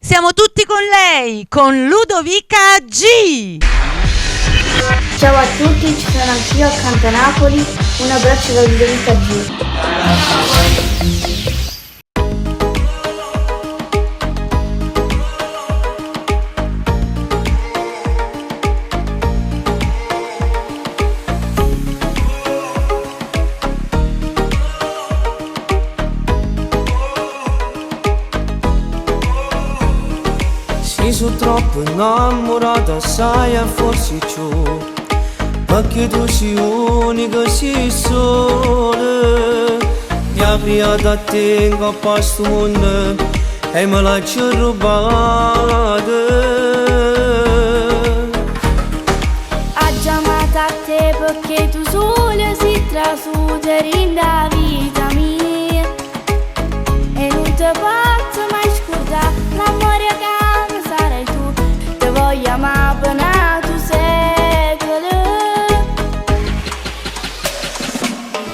Siamo tutti con lei, con Ludovica G. Ciao a tutti, ci sono anch'io a Canta Napoli. Un abbraccio da Ludovica G. Si sono troppo innamorata, sai, forse ciò. Perché tu sei unica, sei sola. Ti apri da te in coppa sto mondo e me l'hai rubata. Ha chiamato a te perché tu sola sei trasuta in la vita mia. E non ti posso mai scordare l'amore che mi sarai tu. Ti voglio amare per un altro secolo.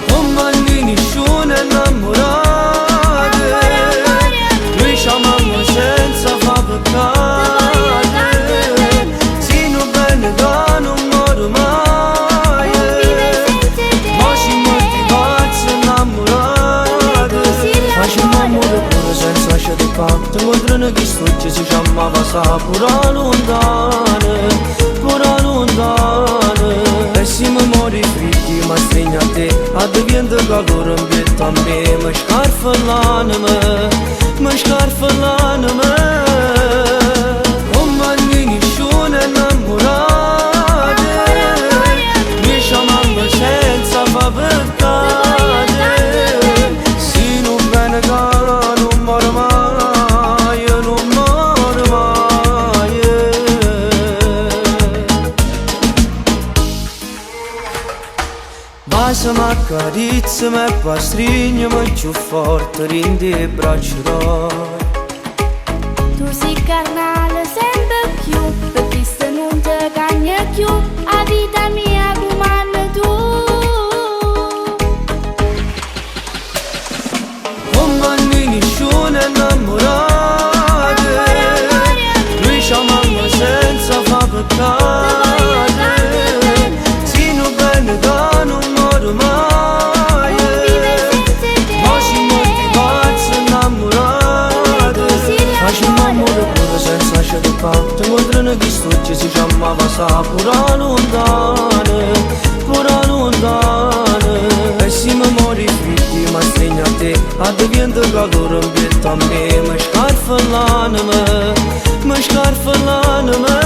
Come nessuno è innamorato. Noi ci amiamo senza fa peccato. Se non bene che non muore mai. Ma si morti pazzi innamorati. Facciamo amore pure senza cercare. Ti incontrano chi sto si chiamava sa pure lontano, pure lontano. E se mi muori fritti ma stringi a te, a diventa calore in petto a me, mi scarfa l'anima, mi scarfa l'anima. Come nessuno è innamorato, mi chiamano senza fa peccato. Se non bene che non muore mai, non muore mai. Basta ma carezza me pa stringermi più forte rindi braccia. Tu sei carnale sempre più, perché se non ti cagna più, la vita mia comanda tu. Come nessuno è innamorato, noi ci amiamo senza fa peccato. Se non bene che non muore mai, ma si morti pazzi innamorati. Facciamo amore pure senza cercare, ti incontrano chi sto si chiamava sa pure lontano, pure lontano. E se mi muori fritti ma stringi a te, a diventa calore in petto a me, mi scarfa l'anima, mi scarfa l'anima.